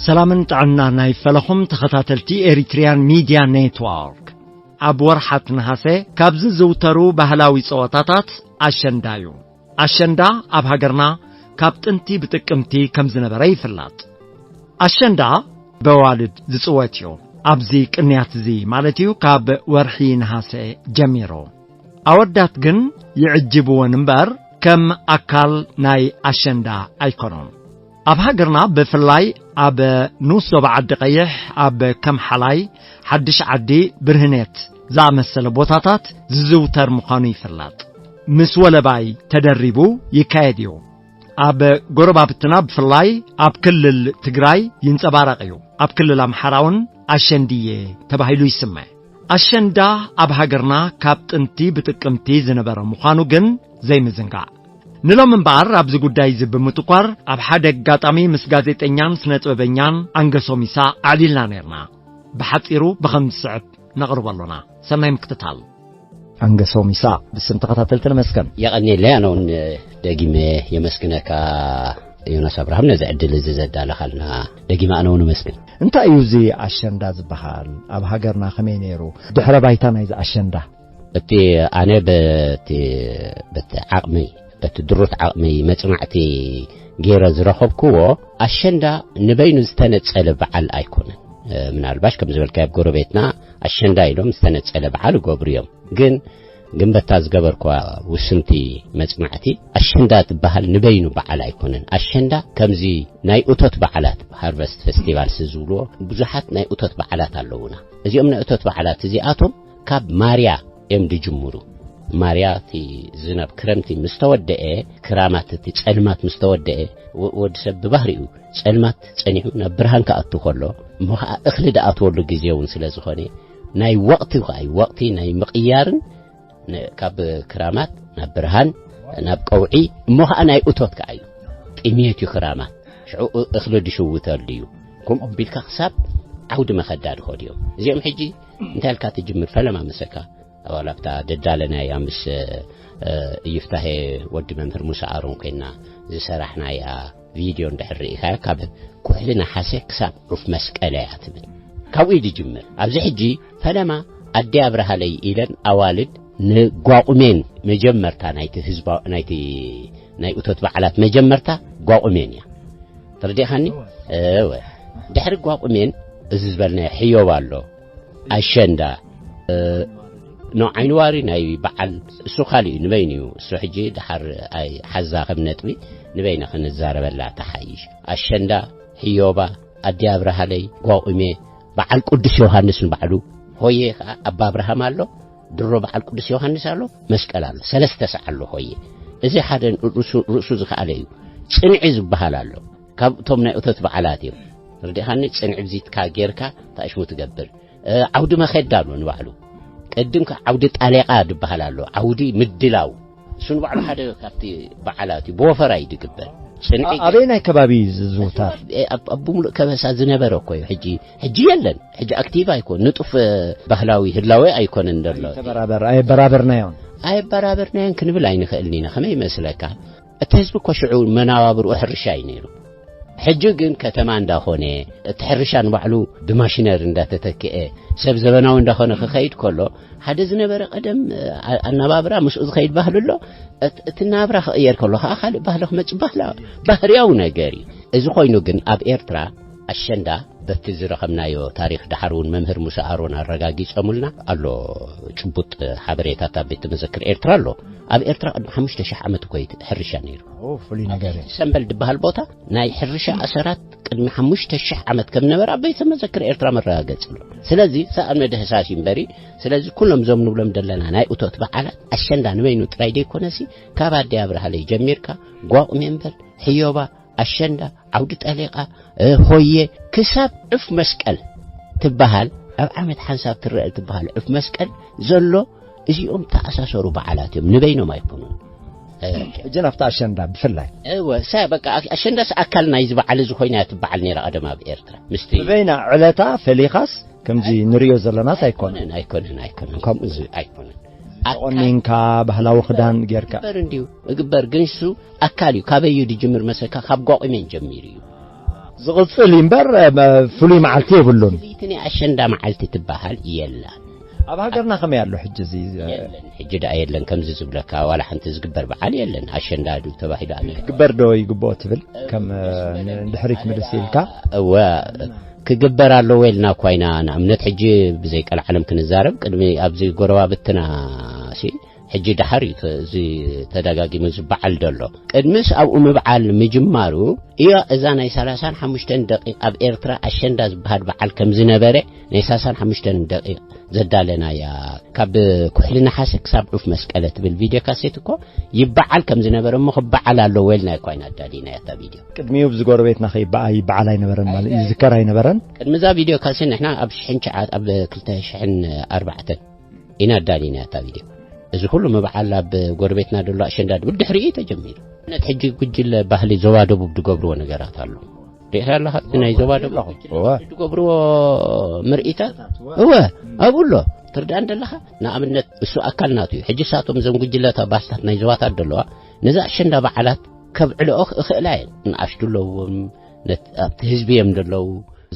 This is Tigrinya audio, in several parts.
ሰላምን ጥዕና ናይ ፈለኹም ተኸታተልቲ ኤሪትሪያን ሚድያ ኔትወርክ። ኣብ ወርሓት ነሃሰ ካብ ዝዝውተሩ ባህላዊ ጸወታታት ኣሸንዳ እዩ። ኣሸንዳ ኣብ ሃገርና ካብ ጥንቲ ብጥቅምቲ ከም ዝነበረ ይፍለጥ። ኣሸንዳ በዋልድ ዝጽወት እዩ። ኣብዚ ቅንያት እዚ ማለት እዩ ካብ ወርሒ ነሃሰ ጀሚሩ። ኣወዳት ግን ይዕጅብወን እምበር ከም ኣካል ናይ ኣሸንዳ ኣይኮኑን። ኣብ ሃገርና ብፍላይ ኣብ ንኡስ ዞባ ዓዲ ቀይሕ፣ ኣብ ከም ሓላይ፣ ሓድሽ ዓዲ፣ ብርህኔት ዝኣመሰለ ቦታታት ዝዝውተር ምዃኑ ይፍለጥ። ምስ ወለባይ ተደሪቡ ይካየድ እዩ። ኣብ ጎረባብትና ብፍላይ ኣብ ክልል ትግራይ ይንጸባረቕ እዩ። ኣብ ክልል ኣምሓራ እውን ኣሸንድዬ ተባሂሉ ይስመ። ኣሸንዳ ኣብ ሃገርና ካብ ጥንቲ ብጥቅምቲ ዝነበረ ምዃኑ ግን ዘይምዝንጋዕ። ንሎም እምበኣር ኣብዚ ጉዳይ እዚ ብምትኳር ኣብ ሓደ ኣጋጣሚ ምስ ጋዜጠኛን ስነጥበበኛን ኣንገሶም ይሳቕ ኣዕሊልና ነርና። ብሓጺሩ ብኸም ዝስዕብ ነቕርቦ ኣሎና። ሰናይ ምክትታል። ኣንገሶም ይሳቕ ብስም ተኸታተልቲ ነመስገን። የቐንየለይ። ኣነ እውን ደጊመ የመስግነካ ዮናስ ኣብርሃም ነዚ ዕድል እዚ ዘዳለኻልና። ደጊመ ኣነ እውን እመስግን። እንታይ እዩ እዚ ኣሸንዳ ዝበሃል? ኣብ ሃገርና ከመይ ነይሩ? ድሕረ ባይታ ናይዚ ኣሸንዳ? እቲ ኣነ በቲ በቲ ዓቕመይ በቲ ድሩት ዓቕመይ መጽናዕቲ ገይረ ዝረኸብክዎ ኣሸንዳ ንበይኑ ዝተነጸለ በዓል ኣይኮነን። ምናልባሽ ከም ዝበልካዮ ኣብ ጎረቤትና ኣሸንዳ ኢሎም ዝተነጸለ በዓል ይገብሩ እዮም። ግን ግንበታ ዝገበርክዋ ውስንቲ መጽናዕቲ ኣሸንዳ ትበሃል ንበይኑ በዓል ኣይኮነን። ኣሸንዳ ከምዚ ናይ እቶት በዓላት ሃርቨስት ፌስቲቫልስ ዝብልዎ ብዙሓት ናይ እቶት በዓላት ኣለዉና። እዚኦም ናይ እቶት በዓላት እዚኣቶም ካብ ማርያ እዮም ዝጅምሩ። ማርያ እቲ ዝናብ ክረምቲ ምስ ተወደአ፣ ክራማት እቲ ጸልማት ምስ ተወደአ፣ ወ-፣ ወዲ ሰብ ብባህሪኡ ጸልማት ጸኒሑ ናብ ብርሃን ክኣቱ ከሎ፣ እሞ ኸዓ እኽሊ ዝኣትወሉ ግዜ እውን ስለ ዝኾነ፣ ናይ ወቕቲ ኸዓ እዩ፣ ወቕቲ ናይ ምቕያርን ን-፣ ካብ ክራማት ናብ ብርሃን፣ ናብ ቀውዒ፣ እሞ ኸዓ ናይ እቶት ከዓ እዩ። ጥሜት እዩ ክራማት። ሽዑ እ-፣ እኽሊ ድሽውተሉ እዩ። ከምኡ ቢልካ ክሳብ ዓውዲ መኸዳ ድኸዱ እዮም። እዚኦም ሕጂ እንታይ ኢልካ ትጅምር? ፈለማ መሰካ ኣባል ኣብታ ደዳለናያ ምስ፣ እ፣ እይፍታሄ ወዲ መምህር ሙሳ ኣሮን ኮይና ዝሰራሕናያ ቪድዮ እንድሕር ርኢኻዮ፣ ካብ ኩሕሊ ነሓሰ ክሳብ ዑፍ መስቀል እያ ትብል። ካብኡ እዩ ዝጅምር። ኣብዚ ሕጂ ፈለማ ኣዲ ኣብርሃለይ ኢለን ኣዋልድ ንጓቑሜን መጀመርታ ናይቲ ህዝባ-፣ ናይቲ ናይ እቶት በዓላት መጀመርታ ጓቑሜን እያ። ተረዲእኻኒ? እወ። ድሕሪ ጓቑሜን እዚ ዝበልናዮ ሕዮባ ኣሎ፣ ኣሸንዳ፣ እ፣ ኖ ዓይንዋሪ ናይ በዓል እሱ ካልእ እዩ፣ ንበይኑ እዩ። እሱ ሕጂ ድሓር ኣይ ሓዛ ከም ነጥቢ ንበይና ክንዛረበላ ተሓይሽ። ኣሸንዳ፣ ሕዮባ፣ ኣዲ ኣብርሃለይ፣ ጓቑሜ፣ በዓል ቅዱስ ዮሃንስ ንባዕሉ፣ ሆየ ከኣ ኣባ ኣብርሃም ኣሎ፣ ድሮ በዓል ቅዱስ ዮሃንስ ኣሎ፣ መስቀል ኣሎ፣ ሰለስተ ሰዓ ኣሎ ሆየ። እዚ ሓደ ርእሱ፣ ርእሱ ዝኸኣለ እዩ። ጽንዒ ዝበሃል ኣሎ። ካብ እቶም ናይ እቶት በዓላት እዮም። ርዲኻኒ? ጽንዒ ብዚትካ ጌርካ ታሽሙ ትገብር። እ፣ ዓውዲ መኼዳ ኣሎ ንባዕሉ። ቅድም ከ ዓውዲ ጣሌቃ ዝበሃል ኣሎ። ዓውዲ ምድላው። እሱ ንባዕሉ ሓደ ካብቲ በዓላት እዩ። ብወፈራ እዩ ዝግበር። ጽንዒ ኣ-፣ ኣበየናይ ከባቢ እዩ ዝዝውተር? ኣብ፣ ኣብ፣ ኣብ ብምሉእ ከበሳ ዝነበረ እኮ እዩ። ሕጂ፣ ሕጂ የለን። ሕጂ ኣክቲቭ ኣይኮን፣ ንጡፍ፣ እ፣ ባህላዊ ህላዌ ኣይኮነን ዘሎ። ኣይተበራበር-፣ ኣየበራበርናዮን። ኣየበራበርናዮን ክንብል ኣይንኽእልን ኢና። ከመይ ይመስለካ? እቲ ህዝቢ እኮ ሽዑ መናባብርኡ ሕርሻ እዩ ነይሩ። ሕጂ ግን ከተማ እንዳኾነ፣ እቲ ሕርሻ ንባዕሉ ብማሽነሪ እንዳተተክአ፣ ሰብ ዘበናዊ እንዳኾነ ክኸይድ ከሎ፣ ሓደ ዝነበረ ቀደም፣ ኣ-፣ ኣነባብራ ምስኡ ዝኸይድ ባህሊ ኣሎ። እት-፣ እቲ ናብራ ክቕየር ከሎ ከዓ ካልእ ባህሊ ክመጽእ ባህላ-፣ ባህርያዊ ነገር እዩ። እዚ ኮይኑ ግን ኣብ ኤርትራ ኣሸንዳ በቲ ዝረኸብናዮ ታሪኽ፣ ደሓር እውን መምህር ሙሳ ኣሮን ኣረጋጊጾምልና ኣሎ፣ ጭቡጥ ሓበሬታት ኣብ ቤተ መዘክር ኤርትራ ኣሎ። ኣብ ኤርትራ ቅድሚ ሓሙሽተ ሽሕ ዓመት እኮ እዩ ሕርሻ ነይሩ። ኦ፣ ፍሉይ ነገር እዩ። ሰምበል ዝበሃል ቦታ ናይ ሕርሻ ኣሰራት ቅድሚ ሓሙሽተ ሽሕ ዓመት ከም ነበረ ኣብ ቤተ መዘክር ኤርትራ መረጋገጺ ኣሎ። ስለዚ ሰኣን መድህሳስ እዩ እምበሪ፣ ስለዚ ኩሎም እዞም ንብሎም ዘለና ናይ እቶት በዓላት ኣሸንዳ ንበይኑ ጥራይ ዘይኮነሲ፣ ካብ ኣደይ ኣብርሃለይ ጀሚርካ ጓቑ ሜምበል፣ ሕዮባ፣ ኣሸንዳ፣ ዓውዲ ጠሌቃ፣ እ፣ ሆየ፣ ክሳብ ዑፍ መስቀል ትበሃል፣ ኣብ ዓመት ሓንሳብ ትረአ ትበሃል ዑፍ መስቀል ዘሎ፣ እዚኦም ተኣሳሰሩ በዓላት እዮም፣ ንበይኖም ኣይኮኑን። እ፣ ሕጂ ናብቲ ኣሸንዳ ብፍላይ። እወ፣ ሳ-፣ በቃ፣ ኣሸንዳስ ኣካል ናይዚ በዓል እዚ ኮይና እያ ትበዓል ነይራ ቀደም ኣብ ኤርትራ። ምስቲ ብበይና ዕለታ ፈሊኻስ ከምዚ ንሪኦ ዘለናስ ኣይኮነን። ኣይኮነን፣ ኣይኮነን፣ ኣይኮነን። ከምኡ ዝ-፣ ኣይኮነን። ኣካል ተቆኒንካ፣ ባህላዊ ክዳን ጌርካ። እግበር እንድዩ፣ እግበር፣ ግን እሱ ኣካል እዩ። ካበይ እዩ ዝጅምር መሰልካ? ካብ ጓቑሜን ጀሚሩ እዩ። ዝቕጽል እዩ እምበር፣ እ፣ ፍሉይ መዓልቲ የብሉን። ፍልይቲ ናይ ኣሸንዳ መዓልቲ ትበሃል የላን። ኣብ ሃገርና ከመይ ኣሎ ሕጂ እዚ? የለን፣ ሕጂ ደኣ የለን። ከምዚ ዝብለካ ዋላ ሓንቲ ዝግበር በዓል የለን። ኣሸንዳ ድዩ ተባሂሉ ኣነ ክግበር ዶ ይግብኦ ትብል? ከም፣ እ፣ ንድሕሪት ምልስ ኢልካ? እወ፣ ክግበር ኣለዎ ኢልና እኳ ኢና። ንኣብነት ሕጂ ብዘይ ቀልዓለም ክንዛረብ፣ ቅድሚ ኣብዚ ጎረባብትና ሲ፣ ሕጂ ደሓር እዩ ተ-፣ እዚ ተደጋጊሙ ዝበዓል ዘሎ። ቅድምስ ኣብኡ ምብዓል ምጅማሩ፣ እያ እዛ ናይ ሰላሳን ሓሙሽተን ደቂቕ ኣብ ኤርትራ ኣሸንዳ ዝበሃል በዓል ከም ዝነበረ ናይ ሰላሳን ሓሙሽተን ደቂቕ ዘዳለናያ፣ ካብ ኩሕሊ ነሓሰ ክሳብ ዑፍ መስቀለ ትብል ቪድዮ ካሴት እኮ ይበዓል ከም ዝነበረ፣ እሞ ክበዓል ኣለዎ ኢልና እኳ ኢና ኣዳሊናያ እታ ቪድዮ። ቅድሚኡ ብዚ ጎረቤትና ከይበዓ-፣ ይበዓል ኣይነበረን ማለት እዩ፣ ኣይነበረን። ይዝከር ኣይነበረን። ቅድሚ እዛ ቪድዮ ካሴት ንሕና ኣብ ሽሕን ትሽዓተ፣ ኣብ ክልተ ሽሕን ኣርባዕተን ኢና ኣዳሊናያ እታ ቪድዮ። እዚ ኩሉ ምብዓል ኣብ ጎረቤትና ዘሎ ኣሸንዳ ድብል ድሕሪኡ እዩ ተጀሚሩ። ነት ሕጂ ጉጅለ ባህሊ ዞባ ደቡብ ዝገብርዎ ነገራት ኣሎ። ሪኢኻ ኣለኻ? እቲ ናይ ዞባ ደቡብ ጉጅለ እወ። ዝገብርዎ ምርኢታት? እወ፣ ኣብኡ ኣሎ። ትርዳእ እንደለኻ? ንኣብነት እሱ ኣካል ናቱ እዩ። ሕጂ ሳቶም እዞም ጉጅለታት ባስታት ናይ ዞባታት ደለዋ፣ ነዚ ኣሸንዳ በዓላት ከብዕልኦ እኽእላ እየን። ንኣሽቱ ኣለዎም፣ ነት-፣ ኣብቲ ህዝቢ እዮም ደለዉ፣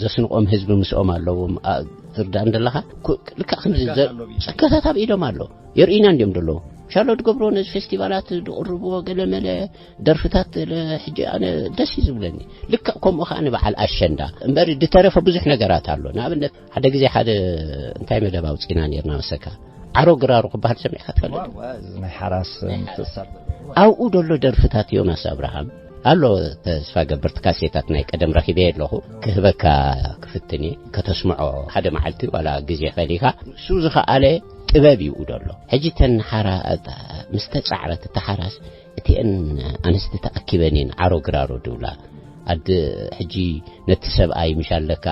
ዘስንቖም ህዝቢ ምስኦም ኣለዎም። ኣ-፣ ትርዳእ እንደለኻ? ኩ-፣ ልክዕ ከምዚ ዘ-፣ ጸጋታት ኣሎ ብኢዶም። ጸጋታት ኣብ ኢዶም ኣሎ። የርእዩና እንዲዮም ደለዉ። ሻሎ ድገብርዎ ነዚ ፌስቲቫላት ድቕርብዎ ገለ መለ ደርፍታት ለ-፣ ሕጂ ኣነ ደስ እዩ ዝብለኒ። ልክዕ ከምኡ ኸዓ ንበዓል ኣሸንዳ። እምበሪ ድተረፈ ብዙሕ ነገራት ኣሎ። ንኣብነት ሓደ ግዜ ሓደ እንታይ መደብ ኣውጺና ኔርና መሰካ? ዓሮ ግራሮ ክበሃል ሰሚዕካ ትፈልጥ? ዋ፣ ዋ፣ እዚ ናይ ሓራስ ምትእስሳር። ኣብኡ ደሎ ደርፍታት ዮናስ ኣብርሃም ኣሎ። ተስፋ ገብር፣ እቲ ካሴታት ናይ ቀደም ረኺበ ኣለኹ። ክህበካ ክፍትን እየ። ከተስምዖ ሓደ መዓልቲ ዋላ ግዜ ፈሊኻ። ንሱ ዝኸኣለ ጥበብ ይኡ ደሎ። ሕጂ ተን ሓራ-፣ ምስ ተጻዕረት እታ ሓራስ እቲአን ኣንስቲ ተኣኪበን እየን ዓሮ ግራሮ ድብላ። ኣድ-፣ ሕጂ ነቲ ሰብኣይ ምሽ ኣለካ፣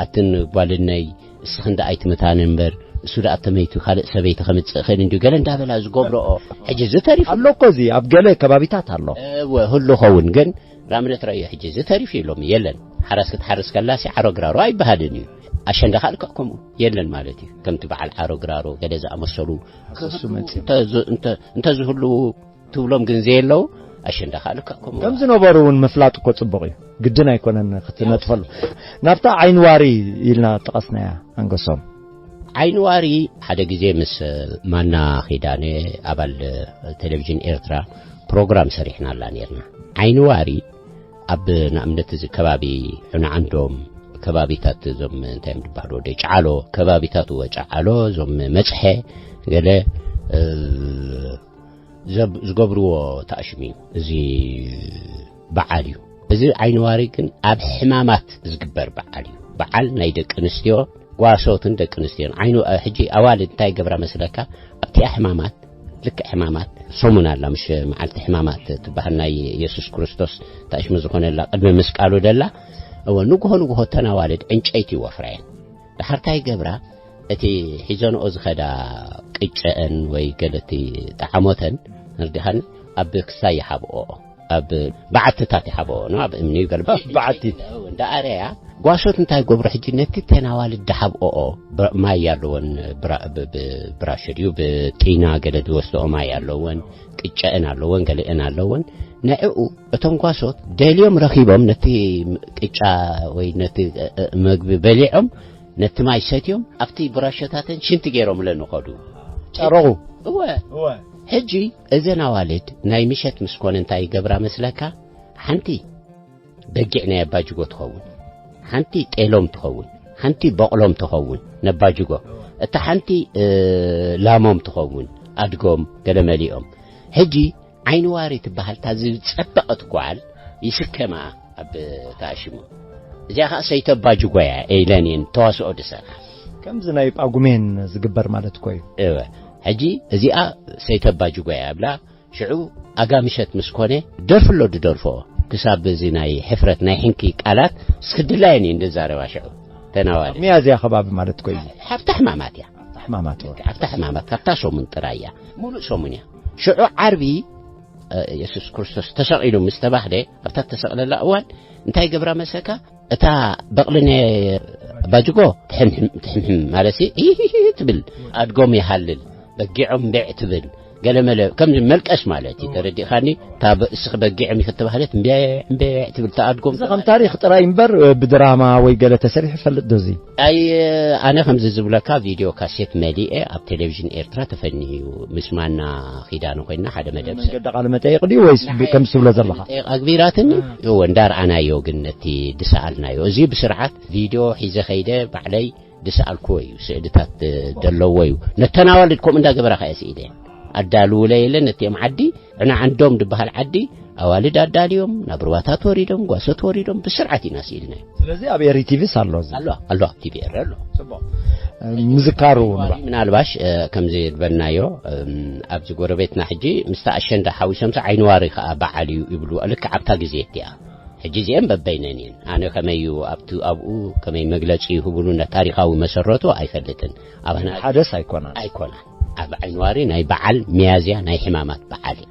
ኣትን ጓልነይ እስኽን ደኣ ኣይትምታን እምበር፣ እሱ ደኣ ተመይቱ ካልእ ሰበይቲ ከምጽእ እኽእል እንድዩ፣ ገለ እንዳበላ ዝገብረኦ። ሕጂ እዚ ተሪፉ ኣሎ እኮ፣ እዚ ኣብ ገለ ከባቢታት ኣሎ። እወ፣ ህሉ ኸውን ግን፣ ንኣብነት ረእዮ፣ ሕጂ እዚ ተሪፉ ኢሎም የለን። ሓራስ ክትሓርስ ከላሲ ዓሮ ግራሮ ኣይበሃልን እዩ። ኣሸንዳ ካልእ ከምኡ የለን ማለት እዩ። ከምቲ በዓል ዓሮ ግራሮ ገለ ዝኣመሰሉ እሱ መጽእ። እንተ-፣ እንተ-፣ እንተዝህልዉ ትብሎም ግን ዘየለዉ፣ ኣሸንዳ ከኣ ልክዕ ከምኡ። ከም ዝነበሩ እውን ምፍላጥ እኮ ጽቡቕ እዩ። ግድን ኣይኮነን ክትነጥፈሉ። ናብታ ዓይኒ ዋሪ ኢልና ጠቐስናያ ኣንገሶም። ዓይኒ ዋሪ ሓደ ግዜ ምስ ማና ኪዳነ፣ ኣባል ቴሌቪዥን ኤርትራ፣ ፕሮግራም ሰሪሕናላ ኔርና። ዓይኒ ዋሪ ኣብ ንኣብነት እዚ ከባቢ ዑናዓንዶም፣ ከባቢታት እዞም እንታይ እዮም ዝበሃሉ፣ ወደ ጫዓሎ፣ ከባቢታት እወ ጫዓሎ፣ እዞም መጽሐ ገለ፣ እ፣ ዘብ-፣ ዝገብርዎ ተኣሽም እዩ። እዚ በዓል እዩ። እዚ ዓይኒ ዋሪ ግን ኣብ ሕማማት ዝግበር በዓል እዩ። በዓል ናይ ደቂ ኣንስትዮ፣ ጓሶትን ደቂ ኣንስትዮን። ዓይኒ፣ ሕጂ ኣዋልድ እንታይ ገብራ መስለካ? ኣብቲኣ ሕማማት፣ ልክዕ ሕማማት፣ ሰሙን ኣላ፣ ምሽ መዓልቲ ሕማማት ትበሃል፣ ናይ የሱስ ክርስቶስ ተኣሽሙ ዝኾነላ፣ ቅድሚ ምስቃሉ ደላ። እወ፣ ንግሆ ንግሆ እተን ኣዋልድ ዕንጨይቲ ይወፍራ እየን። ደሓር እንታይ ይገብራ? እቲ ሒዘንኦ ዝኸዳ ቅጨአን ወይ ገለቲ ጠዓሞተን ንርዲኻን ኣብ ክሳይ ይሓብኦ፣ ኣብ በዓትታት ይሓብኦ ነው፣ ኣብ እምኒ ይገልባ። በዓቲ። እንዳ ኣረያ ጓሶት እንታይ ገብሩ? ሕጂ ነቲ ተናዋልድ ድሓብኦኦ ብራ-፣ ማይ ኣለወን፣ ብራ-፣ ብ-፣ ብ-፣ ብራሸ ድዩ ብጢና ገለ ዝወስድኦ ማይ ኣለወን፣ ቅጨአን ኣለወን፣ ገለአን ኣለወን። ንዕኡ እቶም ጓሶት ደልዮም ረኺቦም ነቲ ቅጫ ወይ ነቲ፣ እ፣ እ፣ መግቢ በሊዖም፣ ነቲ ማይ ሰትዮም ኣብቲ ብራሸታተን ሽንቲ ገይሮምለን ይኸዱ። ጨረቑ። እወ። እወ። ሕጂ እዘን ኣዋልድ ናይ ምሸት ምስ ኮነ እንታይ ይገብራ መስለካ? ሓንቲ በጊዕ ናይ ኣባጅጎ ትኸውን፣ ሓንቲ ጤሎም ትኸውን፣ ሓንቲ በቕሎም ትኸውን ነባጅጎ፣ እታ ሓንቲ፣ እ፣ ላሞም ትኸውን፣ ኣድጎም ገለ መሊኦም። ሕጂ ዓይኒ ዋሪ ትበሃል፣ እታ ዝጸበቐት ጓል ይስከማ ኣብ ተኣሽሙ። እዚኣ ኸኣ ሰይተ ኣባጅጎ እያ ኢለን እየን ተዋስኦ ድሰርሓ። ከምዚ ናይ ጳጉሜን ዝግበር ማለት እኮ እዩ። እወ። ሕጂ እዚኣ ሰይተ ኣባጅጎ እያ ብላ፣ ሽዑ ኣጋ ምሸት ምስ ኮነ ደርፊ ኣሎ ድደርፎ። ክሳብ እዚ ናይ ሕፍረት ናይ ሕንኪ ቃላት እስክድላየን እየን ድዛረባ ሽዑ ተናዋሊ። ኣብ ሚያዝያ ከባቢ ማለት እኮ እዩ። ሓፍታ ሕማማት እያ። ኣብታ ሕማማት እዋ። ኣብታ ሕማማት፣ ካብታ ሰሙን ጥራይ እያ። ሙሉእ ሰሙን እያ። ሽዑ ዓርቢ፣ እ፣ የሱስ ክርስቶስ ተሰቒሉ ምስ ተባህለ፣ ኣብታ ተሰቕለላ እዋን እንታይ ገብራ መሰካ? እታ በቕሊ ናይ ኣባጅጎ ትሕምሕም፣ ትሕምሕም ማለት ሲ፣ ሂሂሂ ትብል። ኣድጎም ይሃልል፣ በጊዖም ቢዕ ትብል። ገለ መለ ከም መልቀስ ማለት እዩ። ተረዲእካኒ? እታ ብ- እስኺ በጊዕም ክትበሃለት እምቤዕ እምቤዕ ትብል ተኣድጎም። እዚ ከም ታሪኽ ጥራይ እምበር ብድራማ ወይ ገለ ተሰሪሑ ይፈልጥ ዶ እዚ? ኣይ ኣነ ከምዚ ዝብለካ ቪድዮ ካሴት መሊኤ ኣብ ቴሌቪዥን ኤርትራ ተፈኒዩ ምስ ማና ኪዳነ ኮይና ሓደ መደብ ሰ- መንገዲ ቃለ መጠይቕ ድዩ ወይስ ብ- ከም ትብሎ ዘለኻ? መጠይቕ ኣግቢራትኒ እወ እንዳርኣናዮ ግን ነቲ ድሰኣልናዮ እዚ ብስርዓት ቪድዮ ሒዘ ከይደ ባዕለይ ድሰኣልክዎ እዩ። ስእልታት እ፣ ዘለዎ እዩ። ነተን ኣዋልድ ከምኡ እንዳገበራ ከየ ስኢለ ኣዳልውለ የለ ነቲኦም ዓዲ ዕና ዓንዶም ዝበሃል ዓዲ ኣዋልድ ኣዳልዮም ናብ ሩባታት ወሪዶም ጓሶት ወሪዶም ብስርዓት ኢና ስኢልናዮ። ስለዚ ኣብ ኤሪ ቲቪስ ኣሎ እዚ። ኣሎ ኣሎ ኣብ ቲቪኤር ኣሎ። ምዝካሩ ንባ ምናልባሽ እ፣ ከምዚ ዝበልናዮ እም፣ ኣብዚ ጎረቤትና ሕጂ ምስቲ ኣሸንዳ ሓዊሶምሲ ዓይንዋሪ ከዓ በዓል እዩ ይብሉ። ልክዕ ኣብታ ግዜ እቲኣ ሕጂ እዚአን በበይነን እየን። ኣነ ከመይ እዩ ኣብቲ ኣብኡ ከመይ መግለፂ ይህብሉ ነ ታሪኻዊ መሰረቱ ኣይፈልጥን። ኣባና ሓደስ ኣይኮናን። ኣይኮናን። ኣብ ዓይንዋሪ ናይ በዓል ሚያዝያ ናይ ሕማማት በዓል እዩ።